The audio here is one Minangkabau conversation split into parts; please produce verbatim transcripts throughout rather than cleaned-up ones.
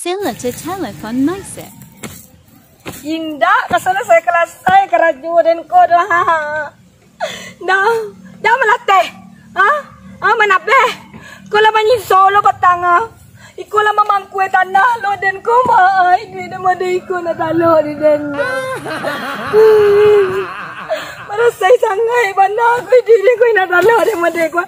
Sila cecele kon maisek. Indak ka salasai-kalasai karajo den ko doh. Dah, dah malateh. Ha? Ha, manabeh. Ko lah manyiso lo batang, ha. Iko lah mamangkue tanah lo den ko, ma ai duit den mode iko nak talok di den. Marasai sangaik bana ko diri ko indak talok den mode ko.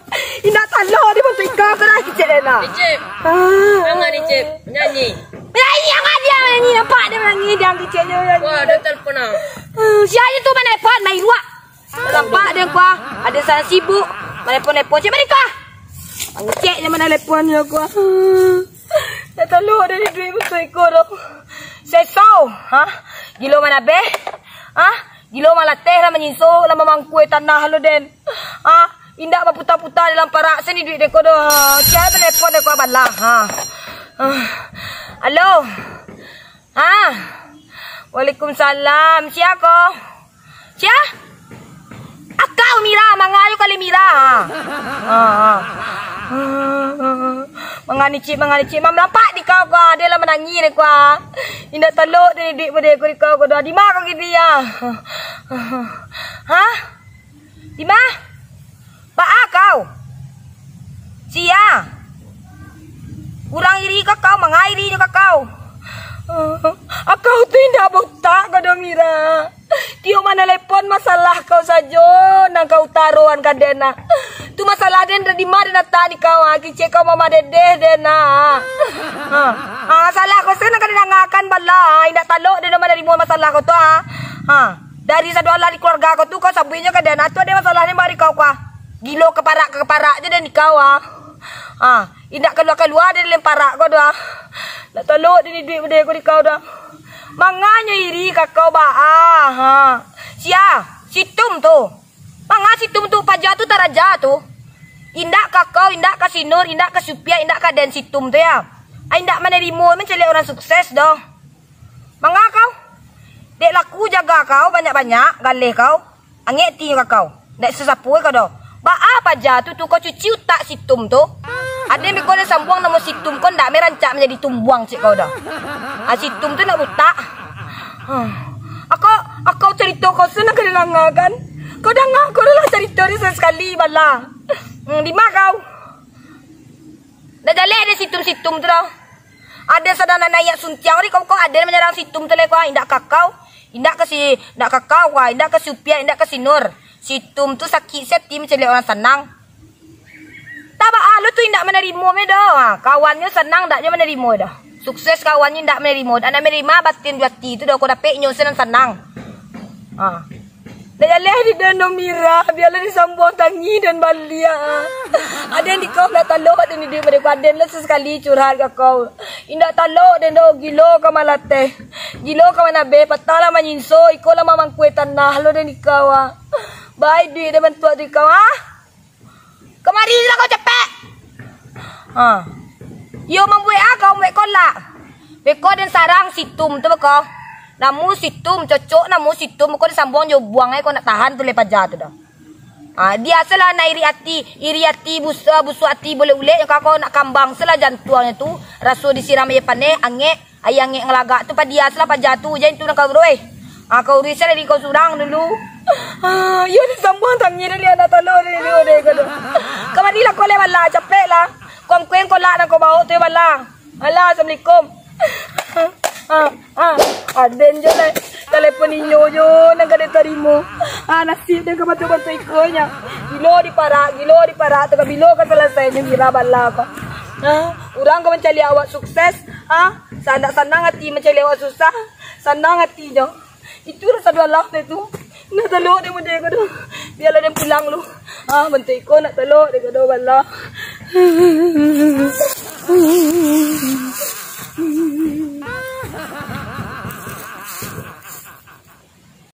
Indak talok di bantuak iko ko lah kicik den lah. Dicip. Ah. Jangan dicip. Nyanyi. Manyanyi, angah dia manyanyi. Nampak dia manyanyi, dia kiciknyo manyanyi. Wah, ada telepon ah. Ah, sia tu manelepon, main luak. Nampak dia kuah. Ada salah sibuk. Manelepon-nelepon. Siapa ni kuah? Mangecek je manelepon dia kuah. Nak talok dari duit bantuak iko tu. Seso. Ha? Gilo manabeh? Ha? Gilo malateh lah manyinso, lah mamangkue tanah lo den. Ha? Indak baputa-puta dalam parak sini duit deko doh. Sia telepon deko balah. Ha. Ah. Halo. Ha. Waalaikumsalam. Sia ko? Sia? Akau Mira, mangayo kali Mira. Ha. Ha, ha. Mangani cik, mangani cik. Mam nampak di kau ko, ado lah manangih deko. Indak talok tadi duit mode ko di kau ko doh. Di ma kau gini ya? Ha? Di ma? Baa kau? Sia? Urang iri ka kau, manga irinyo ka kau? Akau tu indak bautak kau doh, Mira. Tiok manelepon masalah kau sajo, nan kau utaroan ka den nah. Tu masalah den di ma den latak di kau, ha? Kicek kau mamadedeh den nah. Ha. Ha, salah kau sen nan ka didangakan bala, ha? Indak talok den doh manarimo masalah kau tu, ha? Ha. Dari sadoalah di kaluarga kau tu, kau sabuiknyo ka den, ha? Tu ado masalah den bari kau, kau, ha? Gilo kaparak-kaparak je den di kau, ha? Ha. Indak kalua-kalua dari lempar ko doh. Nak talok dini duit mode ko di kau doh. Manganyo iri ka kau baa? Ha. Sia? Situm tu. Manga Situm tu paja tu taraja tu. Indak ka kau, indak ka Sinur, indak ka Supia, indak ka den Situm tu ya. Ai indak manarimo mancaliak urang sukses doh. Manga kau? Dek laku jaga kau banyak-banyak, galeh kau. Angek tinyo ka kau. Ndak sasapo kau doh. Baa paja tu, tu kau cuci utak Situm tu. Aden beko den sambuang namo Situm ko ndak meh rancak manjadi tumbuang cek kau doh. Ah, Situm tu ndak butak. Huh. Akau, akau carito kau sen nan ka didangakan. Kau danga kau lah carito ni sakali-sakali bala. Hmm, di ma kau? Ndak jaleh den Situm-Situm tu doh. Aden sadang nak naiak suntiang tadi, kau, kau aden manyarang Situm tu lai, kau, ah, indak ka kau, indak ka si, indak ka kau, kau, ah, indak ka si Upiak, indak ka si Nur. Situm tu sakik se ati mancaliak urang sanang. Tabaa lo tu indak manarimo me doh. Ha, kawannyo sanang ndak nyo manarimo doh. Sukses kawannyo indak manarimo. Ndak manarimo batin jo ati tu doh, kau dapek nyo se nan sanang. Ha. Ndak jaleh di den doh Mira, bialah disambuang tangih den baliak. Aden di kau ndak talok den di duit mode ko, aden lah sasakali curhat ka kau. Indak talok den doh, gilo ka malateh. Gilo ka manabeh, patah lah manyinso, iko lah mamangkue tanah lo den di kau, ah. Baa duit den bantuak tu di kau, ah. Kamari lah kau capek. Ha. Iyo mambuek ah, kau mambuek kolak. Beko den sarang Situm tu beko. Namo Situm, cocok namo Situm, beko disambuang jo buang ai, kau ndak tahan tu lai paja tu doh. Ha, biasolah nak iri ati, iri ati, bus-, busuak ati bulek-bulek, yang kau nak kambang selah jantuangnyo tu, raso disiram aia paneh, angek, Ai angek ngalagak tu padias lah paja tu, jan tu nan kau uruih. Ah, kau uruih salah diri kau surang dulu. Ah, iyo disambuang tangih dari anak talok dari dulu deh kau tu. Kamari lah kau leh bala, capek lah. Kuang-kueng kolak nan kau baok tu bala. Alah, assalamualaikum. Ah, ah, aden jo lah. Telepon inyo jo nan kada tarimo. Ah, nasib den ka bantuak-bantuak iko nya. Gilo diparak, gilo diparak tu ka bilo ka salasai nyo gira bala kau. Ah, urang ka mancaliak awak sukses. Ha? Sa-, ndak sanang ati mancaliak awak susah. Sanang atinyo. Itulah sadoalah tu. Nak talok den mode ko doh. Bialah den pulang lu. Ha, bantuak iko nak talok den ko doh bala.